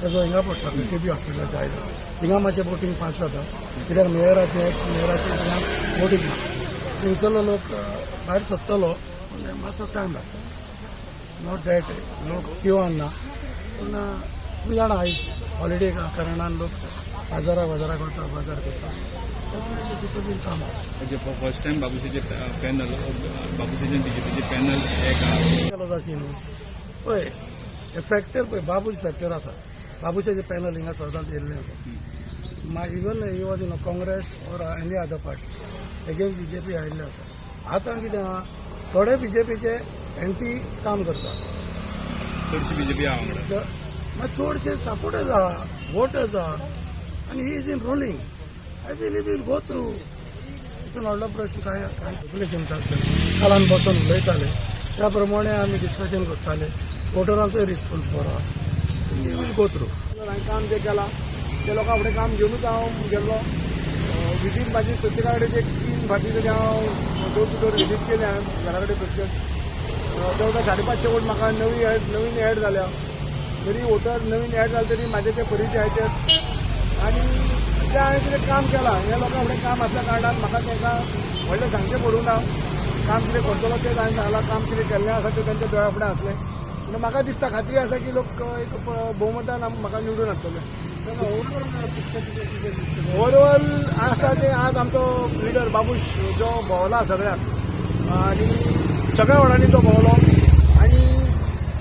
तेजो हिंगा पडटा केपी हॉस्पिटलाच्या सायडीन. थिंगा मातशें वोटींग फास्ट जाता, कित्याक मेयराचे, एक्स मेयराचे थिंगा वोटींग ना. थंयसरलो लोक भायर सरतलो, पूण मातसो टायम लागता. Not that लोक क्युआन ना, पूण तुमी जाणा, आयज हॉलिडे कारणान लोक बाजाराक बाजाराक वता, बाजार करता. People will come out. Okay, for first time बाबूशाचे पॅनल, बाबूशाचे बीजेपीचे पॅनल एक आहा. केलो जाशी न्हू. पळय, हे फॅक्टर पळय, बाबूश फॅक्टर आसा. बाबूशाचे पॅनल हिंगा सदांच येयल्लें आसा. Even he was in Congress or any other party, against BJP आयिल्ले आसा. आतां कितें आहा, थोडे बीजेपीचे एंटी काम करता. चडशी बीजेपी आहा वांगडा. मात चडशे सपोर्टर्स आहा, वोटर्स आहा आनी he is in ruling. I feel he will go through. हितून व्हडलो प्रश्न काय काय पॉप्युलेशन काल आमी बसून उलयताले, त्या प्रमाणे आमी डिस्कशन करताले. वोटरांचोय रिस्पॉन्स बरो आहा. He will go through. हांवें काम जें केलां तें लोकां फुडें काम घेवनूच हांव गेल्लो. विजीट म्हाजी प्रत्येका कडेन एक तीन फावटी तरी हांव डोर टू डोर विजीट केली हांवें घरा कडेन प्रत्येक. जवळ 550 वोट म्हाका नवी एड नवीन एड जाल्या. तरी वोटर नवीन एड जाले तरी म्हाजे ते परिचयाचे आनी तें हांवें कितें काम केलां हें लोकां फुडें काम आसल्या कारणान म्हाका तांकां व्हडलें सांगचें पडूंक ना. काम कितें करतलो तें हांवें सांगलां. काम कितें केल्लें आसा तें तांच्या दोळ्या फुडें आसलें. पूण म्हाका दिसता, खात्री आसा की लोक एक भोवमतान म्हाका निवडून हाडटले. ओवरऑल आसा ते आज आमचो लिडर बाबूश जो भोंवला सगळ्याक आनी सगळ्या वडांनी तो भोंवलो आनी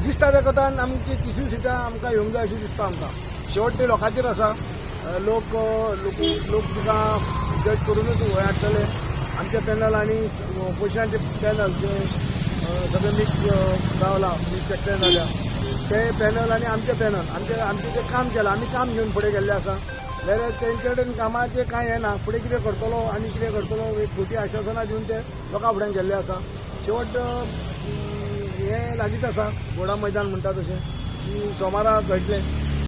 दिसता त्या कोतान आमची तिसूय सिटां आमकां येवंक जाय अशें दिसता आमकां. शेवट ते लोकांचेर आसा. लोक लोक लोक तुका जज करूनच वय हाडटले. आमचे पॅनल आनी ऑपोजिशनाचे पॅनल जे सगळे मिक्स गावला, मिक्स एकठांय जाल्या ते पॅनल आनी आमचे पॅनल, आमचे आमचें जें काम केलां, आमी काम घेवन फुडें गेल्ले आसा, जाल्यार तेंचे कडेन कामाचें कांय हें ना. फुडें कितें करतलो आनी कितें करतलो, एक खोटी आश्वासनां दिवन ते लोकां फुड्यान गेल्ले आसा. शेवट हें लागींच आसा, घोडा मैदान म्हणटा तशें की सोमारा कळटलें.